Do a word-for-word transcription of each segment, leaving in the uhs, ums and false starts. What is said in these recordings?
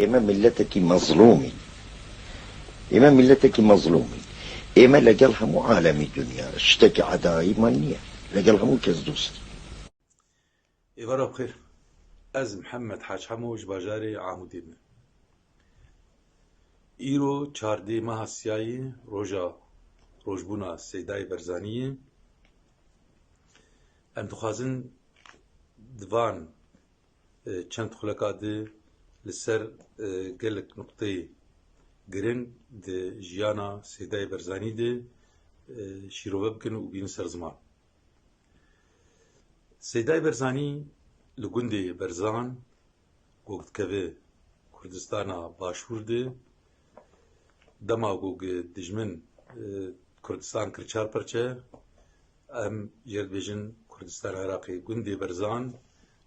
ئێمە میللەتێکی مەزلومین. ئێمە میللەتێکی مەزلومین. ئێمە لەگەڵ هەموو عالەمی دنیا شتێکی عەداییمان نییە. لەگەڵ هەموو کەس دووست. Êvara bi xêr. Ez Mihemed Hac Hemo ji bajarê Amûdê me. Îro çardê meha siyayê roja rojbûna Seydayê Berzanî ye. Em dixwazin di van, e, çend xuleka de li ser, e, gelek nuqteyê giring di jiyana Seydayê Berzanî de, e, şîrove bikin û bînin ser ziman. Seydayê Berzanî li gundê Berzan, ku dikeve Kurdistana Başûr de, dema ku dijmin, e, Kurdistan kir çar perçe, em jê re dibêjin Kurdistana Iraqê. Gundê Berzan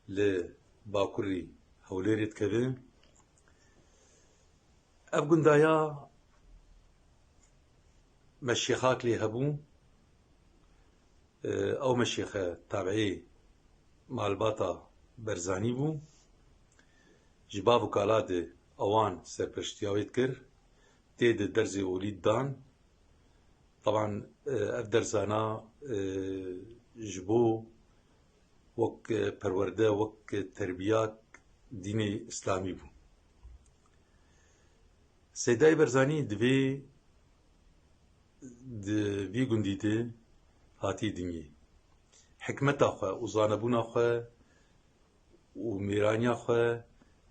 li bakurî Hewlêrê dikeve. Ev gundaya meşêxak lê hebû. Ew meşêxe tabiê malbata Berzanî bû. Ji bav û kala de ewan serpeştiya wê dikir. Tê de derzê olî didan. Teban, e, ev derzana, e, ji bo wek, e, perwerde, wek, e, terbiya dînê îslamî bû. Seydayê Berzanî di vê, di vî gundî de hatî dinyê. Hikmeta xwe û zanebûna xwe û mêraniya xwe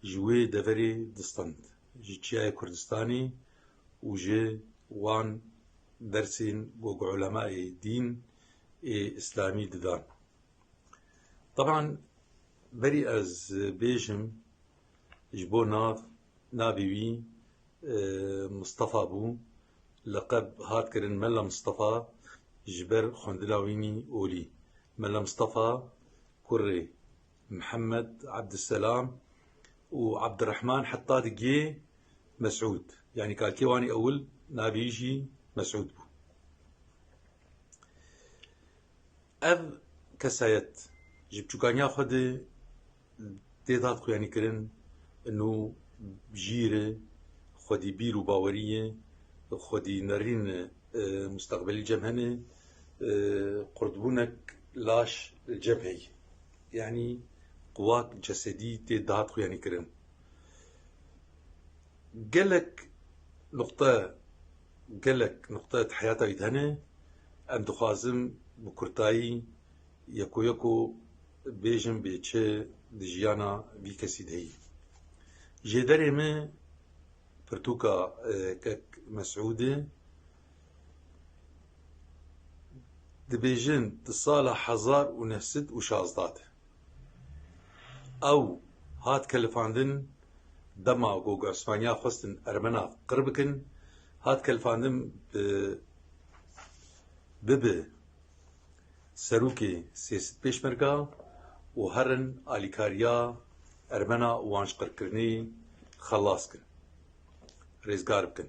ji wê deverê distend, ji Çiyayê Kurdistanê û ji wan dersên ku ulemayê dîn ê îslamî didan. Teban, berî ez bêjim, ji bo nav, navê wî, e, Mistefa bû. Leqeb hat kirin Mela Mistefa ji ber xwendina wînî olî. Mela Mistefa kurê Mihemed, Ebdiselam û Ebdirehman heta digê Mesûd. Yanî kalkê wan ê ewil navê wî jî Mesûd bû. Ev kesayet ji biçûkaniya xwe de tê dad xuyanîkirin, û jîr e, xwedî bîr û bawerî ye, xwedî nerîn, e, mustaqbelî cem hene, e, qurtbûnek laş li cem heye. Yanî quwak cesedî tê dad xuyanîkirin. Gelek nuqte, gelek nuqte di heyata wî de hene. Em dixwazim bi kurtayî yeko yeko bêjim bê çi di jiyana vî kesî de heyî. Jêderê me pirtûka, e, kek Mesûd e. Dibêjin di sala hezar û neh sed û şazda de. Ew hat kelifandin, dema ku Osmaniya xwestin Ermena qir bikin, hat kelifandin bi, bibe serokê sê sed pêşmerga û herin alîkariya Ermena û wan ji qirkirinê xelas kin, rêzgar bikin.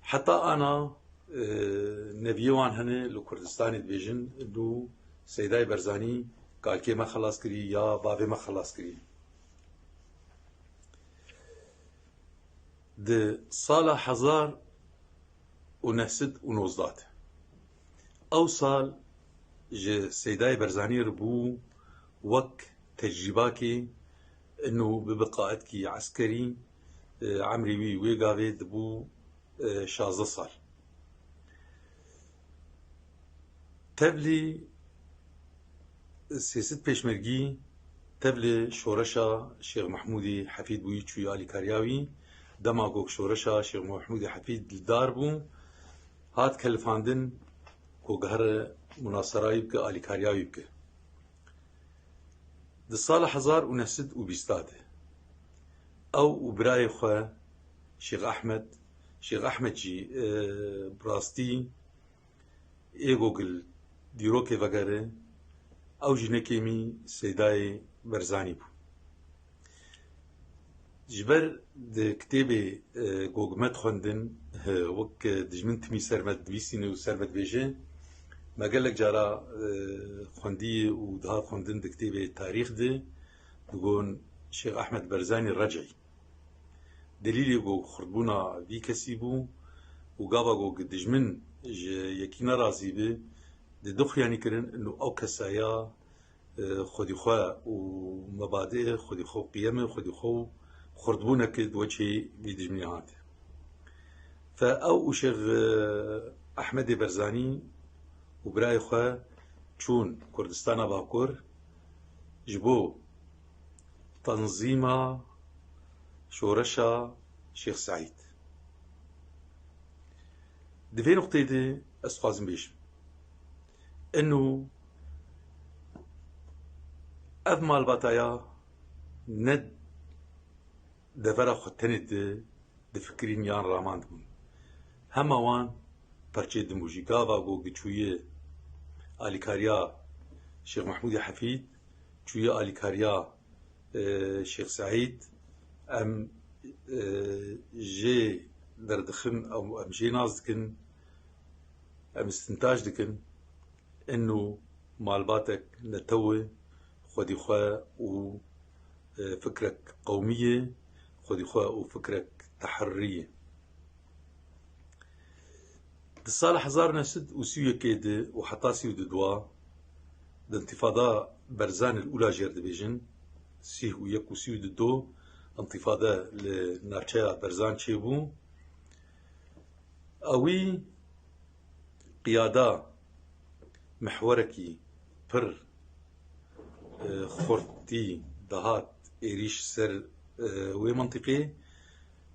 Heta ana, e, neviyê wan hene li Kurdistanê dibêjin, dû Seydayê Berzanî kalkê me xelas kirî ya bavê me xelas kirî. Di sala hezar û neh sed û nozda de. Ew sal ji Seydayê Berzanî re bû wek tecrîbakê, ino bibe qaîdkî eskerî, e, emrê wî wê gavê dibû, e, şazdeh sal. Tevlî sê sed pêşmergî, tevlî şoreşa Şêx Mehmûdê Hefîd bûyî çûyî alîkariya wî. Dema ku şoreşa Şêx Mehmûdê Hefîd li dar bû, hat kelifandin ku gihre munasera wî bike, alîkariya wî bike. Di sala hezar û neh sed û bîsta de ew û birayê xwe Şêx Ehmed, Şêx Ehmed jî, e, bi rastî ê ku li dîrokê vegere, ew jî ne kêmî Seydayê Berzanî bû. Ji ber di kitêbê, e, ku me dixwendin, e, wek, e, dijmin timî ser me dinivîsîne û ser me dibêje, me gelek cara, e, xwendiyê û dihat xwendin di kitêbê tarîx de, digon Şêx Ehmed Berzanî Recî. Delîlê ku xurtbûna vî kesî bû û gava ku dijmin ji yekî nerazî bi, di du xuyanî kirin û ew kesaya, e, xwedî xwe û mebadê xwedî xwe û qiyemê xwedî xwe û xurtbûneke di weçê vî dijminê hate. Fe ew û Şêx, e, Ehmedê Berzanî û birayê xwe çûn Kurdistana Bakur ji bo tenzîma şoreşa Şêx Seîd. Di vê nuqteyê de ez dixwazim bêjim, ino ev malbata ya ne devera xwe tenê di, difikirîn yan ramandibûn. Hema wan perçê din bû jî. Gava ku çûye alîkariya Şêx Mehmûdê Hefîd, çûye alîkariya, e, Şêx Seîd, em, e, jê derdixin, em, em jê nas dikin, em istintaj dikin. Eno malbatek netew e, xwedî xwe û, e, fikrek qewmî ye, xwedî xwe û fikrek teherrî ye. Di sala hezar û neh sed û sî û yekê de û heta sî û du, di întifada Berzanê li Ula jêr dibêjin, sî û yek û sî û du, întifade li navçeya Berzan çêbû. Ewî qiyada mihwerekî pir, e, xurtî dihat êrîş ser, e, wê mintîqê,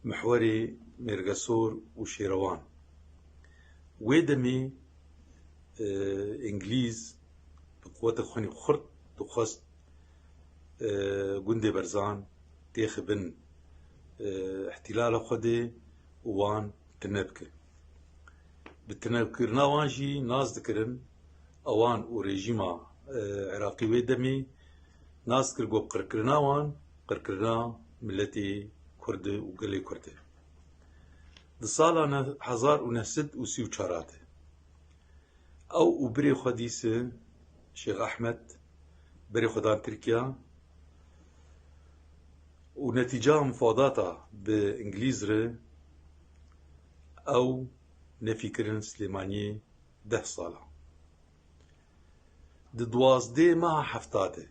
mihwerê Mêrgesor û Şêrewan. Wê demê, e, Îngilîz bi quwetê xwe xurt dixwest, e, gundê Berzan têxibin, e, îhtîlala xwe de û wan tune bike. Bi tunekirina wan jî nas dikirin, ewan û rejîma, e, Iraqî wê demê nas dikir ku qirkirina wan, qirkirina miletê Kurd û gelê Kurd e. Di sala ne-, hezar û neh sed û sî û çar de ew û birê xwe dîse Şêx Ehmed berê xwe dan Tirkiya û netîca mufadata bi Îngilîz re ew nefî kirin Silêmaniyê deh sala. Di duwazdeh meha hefta de,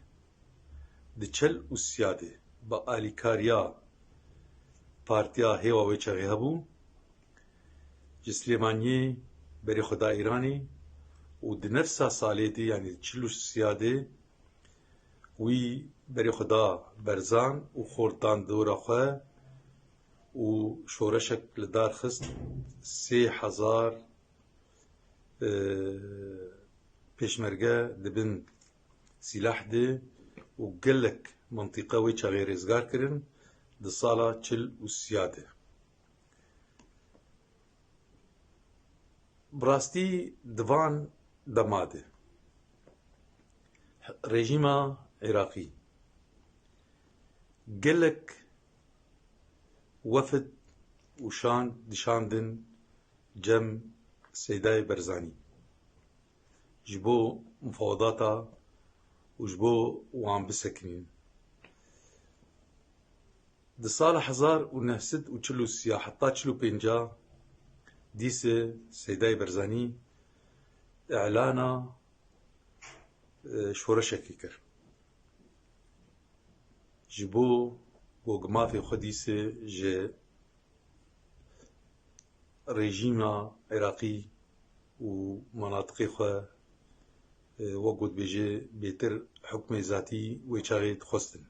di çel û siya de bi alîkariya partiya hêwa wê çaxê hebû, ji Silêmaniyê berê xwe da Îranê û di nefsa salê de, yanî di çil û siya de, wî berê xwe da Berzan û xort dan dora xwe û şoreşek li dar xist. Sê hezar, e, pêşmerge di bin sîlah de û gelek mintîqe wê çaxê rêzgar kirin di sala çil û siya de. Bi rastî di van dema de rejîma Iraqî gelek wefd û şand dişandin cem Seydayê Berzanî ji bo mufawedata û ji bo wan bisekinîn. Di sala hezar û neh sed û çil û sê heta çil û pênc dîse Seydayê Berzanî îlana, e, şoreşekê kir. Ji bo ku mafê xwe dîse ji rejîma Iraqî û menatiqê xwe, e, wek ku dibêje, bêtir hukmê zatî wê çaxê dixwestin.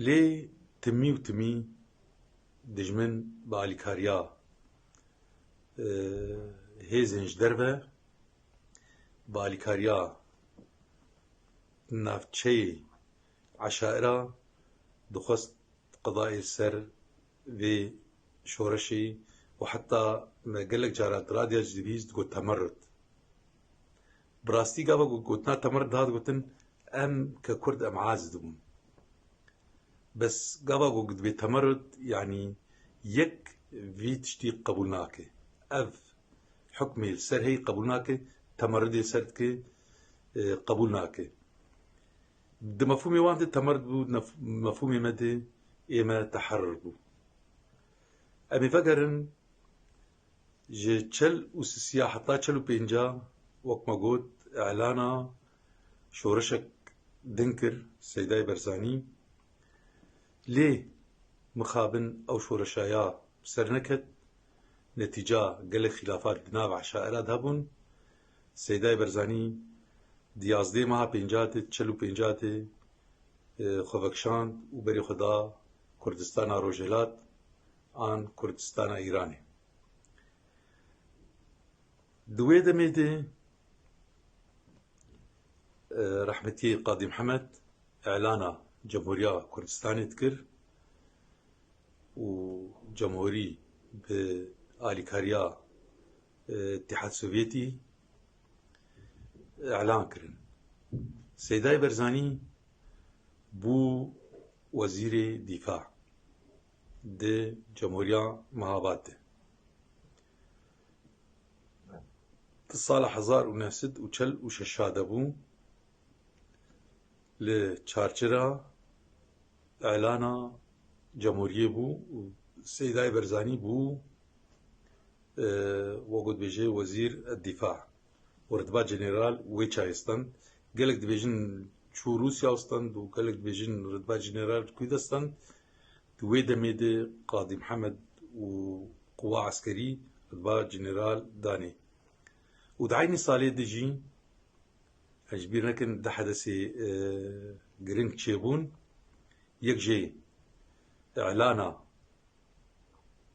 Lê timî û timî dijmin bi alîkariya, e, hêzên ji derve, bi alîkariya navçeyê eşaira dixwest qedayê ser vê şoreşê û heta me gelek cara di radya jî dibîst, digot temerrud. Bi rastî gava ku gotina temerrud dihat gotin, em ke Kurd em aciz dibûn. Bes gava ku dibê temerrud, yanî yek vî tiştî qebûl nake. Ev hukmê li ser heyî qebûl nake, temerrudê ser dike, e, qebûl nake. Di mefhûmê wan de temerd bû, nef-, mefhûmê me de ê me teherir bû. Em ê vegerin ji çel û sisiya heta çel û pênca, wek me got, îlana şoreşek din kir Seydayê Berzanî. Lê mixabin ew şoreşaya bi ser neket, netîca gelek xîlafat di nav eşaira de hebûn. Seydayê Berzanî di yazdeh meha pênca de, çel û pênca de, e, xwe vekişand û berê xwe da Kurdistana Rojhilat an Kurdistana Îranê. Di wê demê de, e, rehmetî Qadî Mihemed îlana Cemhûriya Kurdistanê dikir û cemhûrî bi alîkariya, e, Îtîhad Sovyetî îlan kirin. Seydayê Berzanî bû wezîrê dîfa di Cemhûriya Mehabad de. Di sala hezar û neh sed û çel û şeş de bû, li çarçira îlana cemhûriyê bû û Seydayê Berzanî bû, e, wek dibêje wezîr dîfa û ritba general wê çaxê stand. Gelek dibêjin çû Rûsya stand û gelek dibêjin ritba general di ku de stand. Di wê demê de Qadî Mihemed û quwa eskerî ritba general danê. Û di eynî salê de jî, ez ji bîr nekin, du hedesê, e, giring çêbûn. Yek jê îlana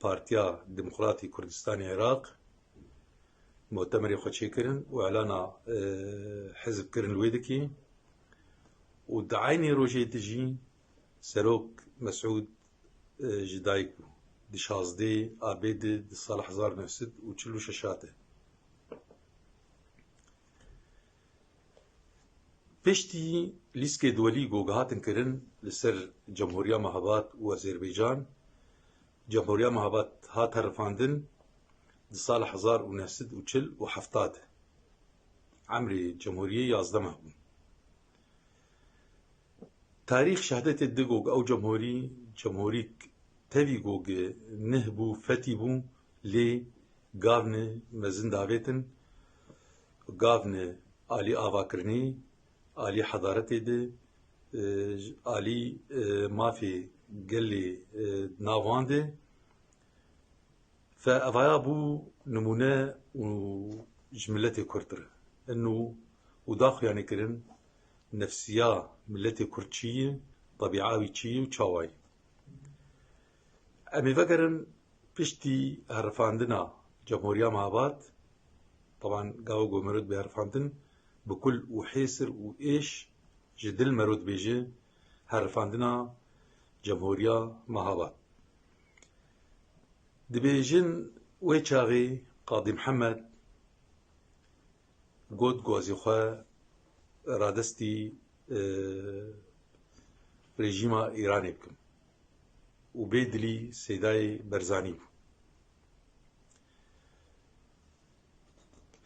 Partiya Demokratî Kurdistanê Iraq, mutemerê xwe çêkirin û îlana, e, hizb kirin li wê dikê. Û di eynî rojê de jî Serok Mesûd, e, ji dayik bû. Di şazdeh Abê de di sala hezar neh sed û çil û şeş de. Piştî lîstikê duwelî ku hatin kirin li ser Cemhûriya Mehabad û Azerbaycan, Cemhûriya Mehabad hat herifandin di sala hezar û neh sed û çil û heft de. Emrê Cemhûriyê yazdeh meh bû. Tarîx şehdetê dide ku ew cemhûrî, cemhûrîk tevî ku nih bû, fethî bû, lê gavne mezin davêtin, gavne alî avakirinê, alî hedaretê de, e, alî, e, mafê gelê, e, navan de. Fe evaya bû nimûne û ji miletê Kurd re. Ino û da xuyanê kirin nefsiya miletê Kurd çi ye, tebîa wî çi ye û çawa ye. Em ê vegerin piştî herifandina Cemhûriya Mehabad, teban gava ku mero dibe herifandin, bi kul û hêsir û êş ji dil mero dibêje herifandina Cemhûriya Mehabad. Dibêjin wê çaxê Qadî Mihemed got ku ez ê xwe radestî, e, rejîma Îranê bikim û bê dilî Seydayê Berzanî bû.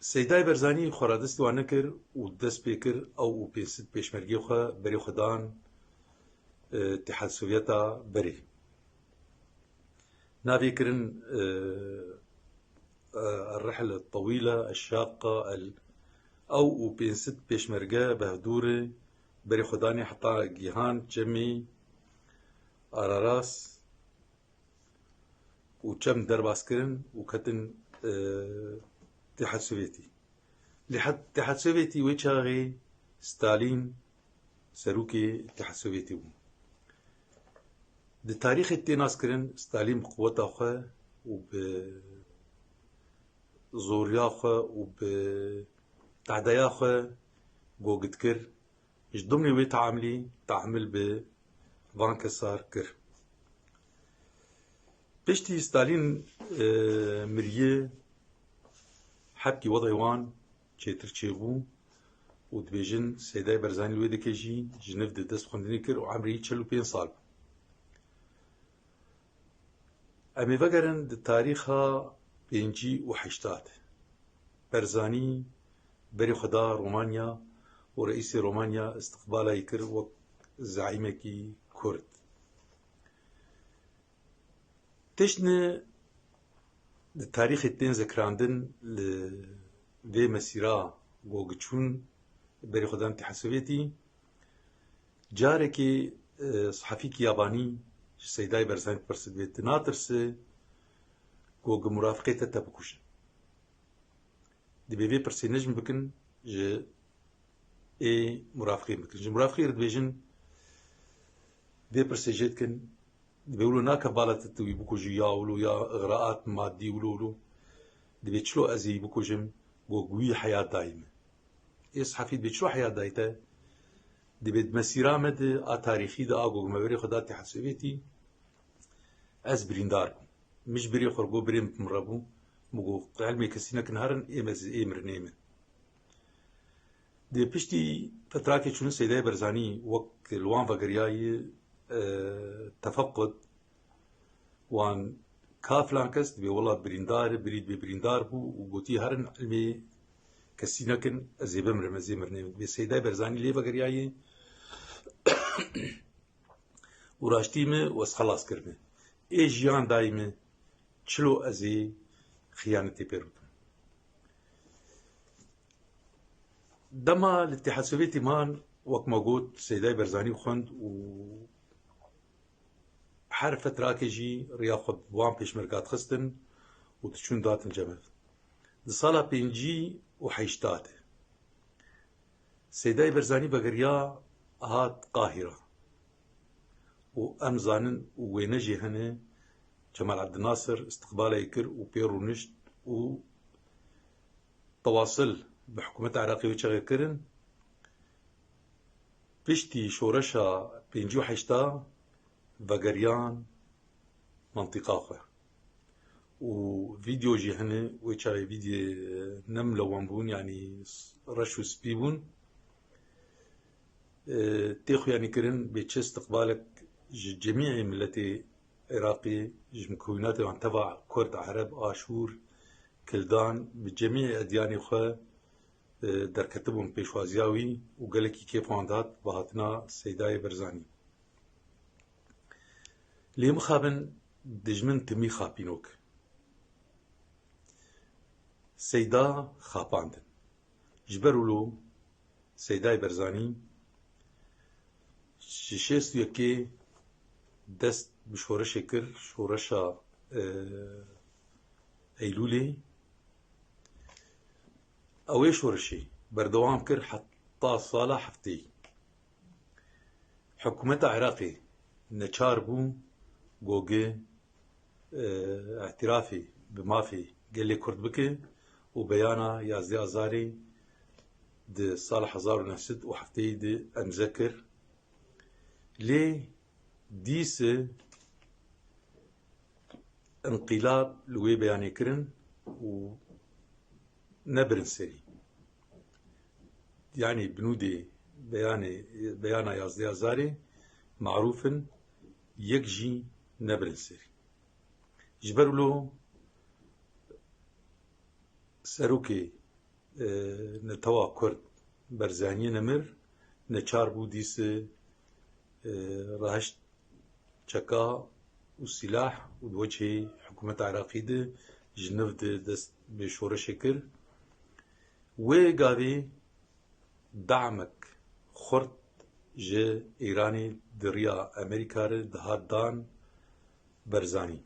Seydayê Berzanî xwe radestî wan nekir û dest pê kir ew û pênc sed pêşmergê xwe berê xwe dan, e, Îtîhad Sovyeta berê. Navê kirin, e, e, El-Rihle Tewîle, El-Şaqa, El, ew û pênc sed pêşmerge behdûrê berê xwe danê heta gihan çemê Araras û çem derbas kirin û ketin, e, Îtîhad Sovyetî. Lê het-, Îtîhad Sovyetî wê çaxê Stalîn serokê Îtîhad Sovyetî bû. Di tarîxê tê naskirin Stalîn bi quweta xwe û bi zoriya xwe û bi tehdeya xwe gogit kir. Ji dimnê wê teamilî, teamil bi van kesar kir. Piştî Stalîn, e, miriye, hepkî wedayê wan çêtir çêbû û dibêjin Seydayê Berzanî li wê dikê jî ji niv de dest xwendinê kir û emrê wî çil û pênc sal bû. Em ê vegerin di tarîxa pêncî û heştê de. Berzanî berê xwe da Romanya û reîsê Romanya îstiqbala wî kir wek zeîmekî Kurd. Tiştine di tarîxê tên zekirandin li vê mesîra ku giçûn berê xwe dan Îtîhad Sovyetî, carekê, e, sehefîkî yabanî ji Seydayê Berzanî dipirse, dibê: "Tu natirse ku gi murafiqê te te bikujin?" Dibê vê pirsê ne ji min bikin, ji ê murafiqê bikin. Ji murafiqê re dibêjin, vê pirsê jê dikin, dibê wilo nake bala te tu wî bikujî ya wilo, ya îxraat madî wilo wilo. Dibê çilo ez ê wî bikujim, ku wî heyat dayî min. Ê sehefî dibê çilo heyat dayî te? Dibê di mesîra me de a tarîxî de, a ku me berê xwe da Îtîhad Sovyetî, ez birîndar bûm. Min ji birê xwe got, birê min bi min re bû. Min got, ilmê kesî nekin herin, ê me zî, ê mirinê me. Dê piştî fetrakê çûne Seydayê Berzanî wek li wan vegeriyaye, e, tefequd, wan ka filan kes dibê wela birîndar e, birî dibê birîndar bû û gotî herin ilmê kesî nekin, ez ê bimirim, ez ê mirinê min. Dibê Seydayê Berzanî lê vegeriyaye û raştî min û ez xelas kirime. Ê jiyan dayî min, çilo ez ê xiyanetê pê re bikim? Dema li Îtîhad Sovyetî man, wek me got, Seydayê Berzanî xwend û her fetrakê jî riya xwe bi wan pêşmerga dixistin û diçûn datin cemev. Di sala pêncî û heşta de Seydayê Berzanî vegeriya, hat Qahîra û em zanin û wêne jî hene, Cemal Abdinasir îstiqbalê kir û pê rûnişt û tewasil bi hikûmeta Iraqê wê çaxê kirin. Piştî şoreşa pêncî û heşta vegeriyan mintîqa xwe. Û vîdeo jî hene, wê çaxê vîdeo, e, ne milewan bûn, yanî s-, reş û spî bûn. E, tê xuyanî kirin, bê çi îstiqbalek ji cemî miletê Iraqê, ji mukewînatê wan teva Kurd, Ereb, Aşûr, Kildan, bi cemî edyanê xwe, e, derketibûn pêşwaziya wî û gelekî kêf wan dihat bi hatina Seydayê Berzanî. Lê mixabin dijmin timî xapînok. Seyda xapandin. Ji ber wilo Seydayê Berzanî ji şêst û yekê dest bi şoreşê kir, şoreşa, e, Eylûlê. Ew ê şoreşê berdewam kir heta sala heftê. Hikûmeta Iraqê neçar bû gogê, e, îtirafê bi mafê gelê Kurd bike û beyana yazdeh Azarê di sala hezar û neh sed û heftê de emze kir. Lê dîse inqîlab li wê beyanê kirin û nebirin serî. Yanî binûdê beyanê, beyana yazdeh Azarê marûf in, yek jî nebirin serî. Ji ber wilo serokê, e, netewa Kurd Berzaniyê nemir, neçar bû dîse, e, rahişt çeka û sîlah û di wecihê hikûmeta Iraqî de ji nû de dest bi şoreşê kir. Wê gavê damek xurt ji Îranê di riya Amerîka re dihat dan Berzanî.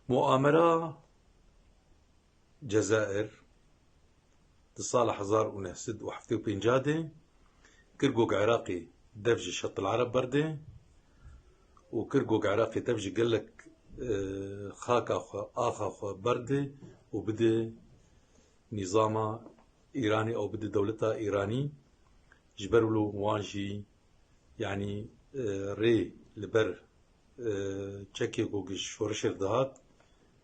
Muamera Cezair di sala hezar û neh sed û heftê û pênc de kir gog Iraqê dev ji Şetil Ereb berde û kir gog Iraqê dev ji gelek, e, xaka xwe, axa xwe berde û bide nîzama Îranê, ew bide dewleta Îranî. Ji ber wilo wan jî, yanî, e, rê li ber, e, çekê ku ji şoreşê re dihat,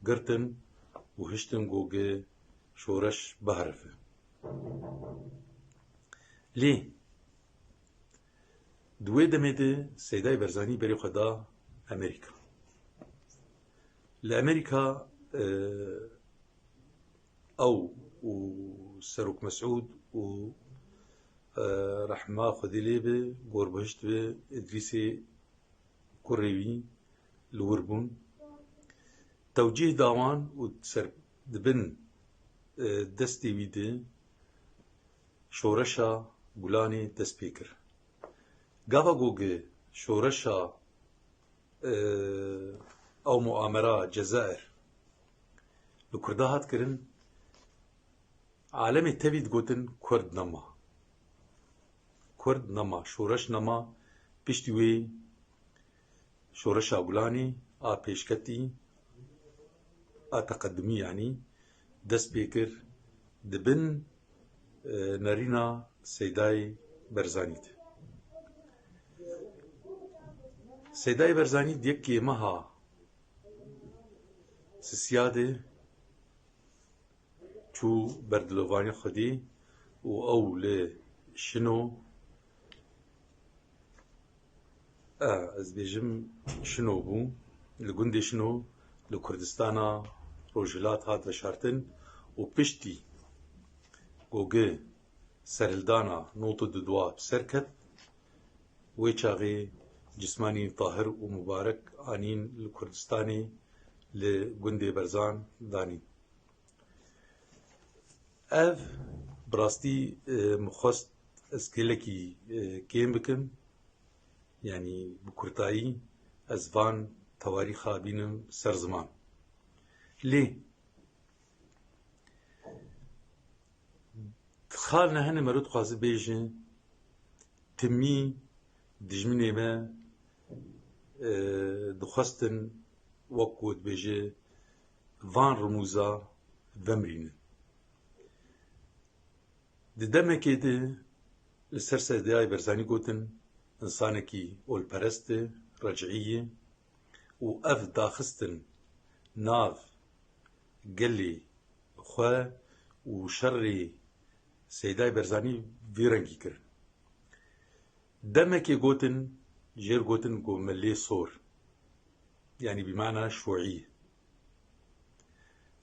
girtin û hiştin ku şoreş biherife. Lê di wê demê de Seydayê Berzanî berê xwe da Amerîka. Li Amerîka, e, ew û Serok Mesûd û e, rehma Xwedê lê be, gorbihişt be, Îdrîsê kurê wî li wir bûn. Tewcîh da wan û di ser, di bin, e, destê wî de şoreşa Gulanê dest pê kir. Gava ku şoreşa, e, ew muamera Cezair li Kurda hat kirin, alemê tevî digotin Kurd nema. Kurd nema, şoreş nema, piştî wê şoreşa Gulanê a pêşketî, a teqedimî yanî, dest pê kir di bin, e, nerîna Seydayê Berzanî de. Seydayê Berzanî di yekê meha sisiya de çû ber dilovaniya Xwedê û ew li Şino, e, ez bêjim Şino bû, li gundê Şino, li Kurdistana Rojhilat hat veşartin û piştî ku serhildana nod û du bi ser ket, wê çaxê cismanî Tahir û Mubarek anîn li Kurdistanê li gundê Berzan danîn. Ev bi rastî, e, min xwest ez gelekî, e, kêm bikim. Yanî bi kurtayî ez van tewarîxa bînim ser ziman. Lê xal ne hene mero dixwaze bêje, timî dijminê me, e, dixwestin wek ku dibêje van rimûza vemirînin. Di demekê de li ser Seydayê Berzanî gotin, insanekî olperest e, recî ye û ev daxistin nav gelê xwe û şerê Seydayê Berzanî vî rengî kirin. Demekê gotin, jêr gotin ku milê sor, yanî bi mana şûî.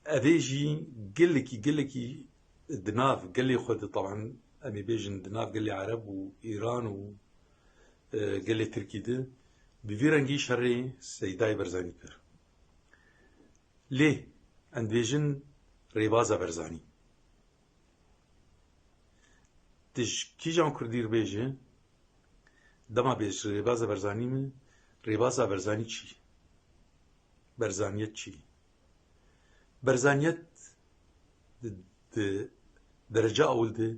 Evê jî gelekî, gelekî di nav gelê xwe de, taban em ê bêjin di nav gelê Ereb û Îran û, e, gelê Tirkî de, bi vî rengî şerê Seydayê Berzanî kir. Lê em dibêjin rêbaza Berzanî. Tu ji kîjan kurdî re bêje, dema bêje rêbaza Berzanî me, rêbaza Berzanî çi? Berzaniyet çi? Berzaniyet di, di derece ewil de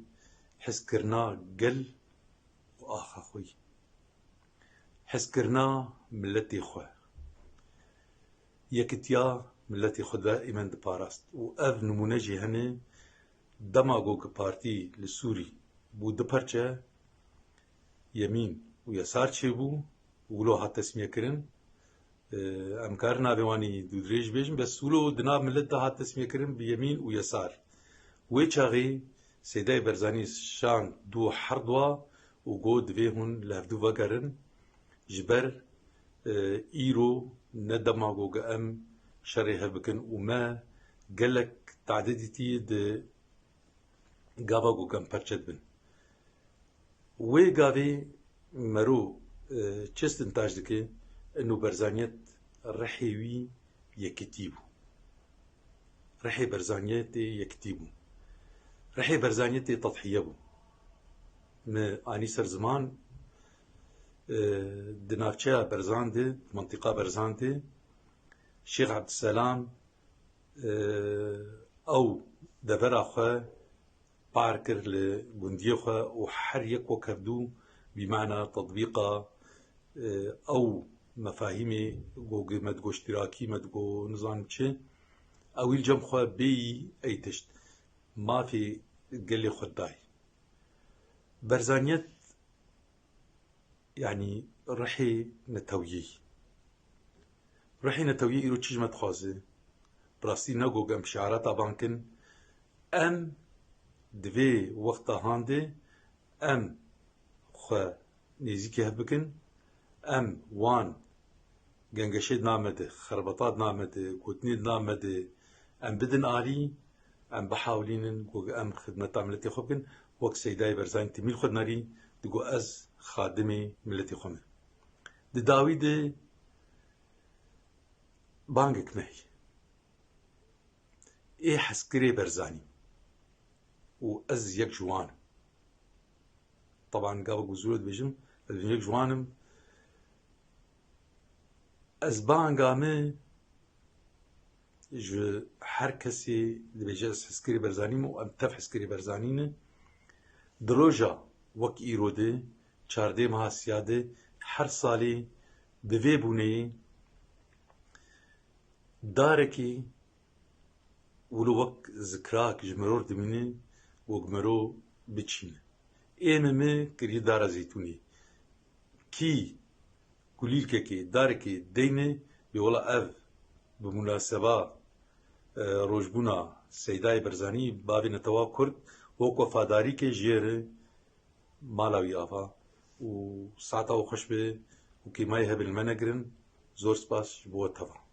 hezkirina gel û axa xwe ye. Hezkirina miletê xwe. Yekitiya miletê xwe daîmen diparast. Û ev nimûne jî hene, dema ku partî li Sûrî bû du parçe, Yemîn û Yesar çêbû, wilo hat tesmîyekirin. Em karin navê wan î dûdirêj bêjin, bes wilo di nav milet de hat tesmîyekirin bi Yemîn û Yesar. Wê çaxê Seydayê Berzanî şand dû herdwa û got, divê hûn li hevdû vegerin, ji ber, e, îro ne dema ku em şerê hev bikin û me gelek tadî dîtî di gava ku em perçe dibin. Wê gavê mero, e, çi stintaj dike, ino Berzaniyet rihê wî yekitî bû. Rihê Berzaniyetê yekitî bû. Rihê Berzaniyetê tedhiye bû. Me anî ser ziman, e, di navçeya Berzan de, di mintîqa Berzan de, Şêx Ebdulselam, e, ew devera xwe par kir li gundiyê xwe û her yek wek hevdû bi mana tetbîqa, e, ew mefahîmê ku me digo îştîrakî, me digo nizanim çi, ewî li cem xwe bêyî ey tişt mafê gelê xwe dayî. Berzaniyet, yanî rihê neteweyî. Rihê neteweyî îro çi ji me dixwaze? Bi rastî ne ku em şiarata ban kin, em di vê wexta han de em xwe nêzîkî hev bikin, em wan gengeşê di nav me de, xerbata di nav me de, gotinê di nav me de, em bidin alî, em bihawilînin ku em xidmeta miletê xwe bikin. wek Seydayê Berzanî timîl xwe dinarî, digo ez xadimê miletê xwe me. Di dawî de bangek me heye. Ê hezkirê Berzanî û ez yek ji wan im. Teban gava ku zû dibêjim, ez yek ji wan im. Ez banga min ji her kesê dibêje ez hezkirê Berzanî me û em tev hezkirê Berzanî ne. Di roja wek îro de, çardê meha siya de, her salê bi vê bûneyê darekî wilo wek zikrak ji miror dimîne, wek miro biçîne. Ê me me kiriye dara zeytûnê. Kî kulîlkekê, darekê deyne, bê wela ev bi munaseba, e, rojbûna Seydayê Berzanî, bavê netewa Kurd, wek wefadarîkê jê re mala wî ava û saeta we xweş be û kêmayê hebe li me negirin. Zor spas ji bo we teva.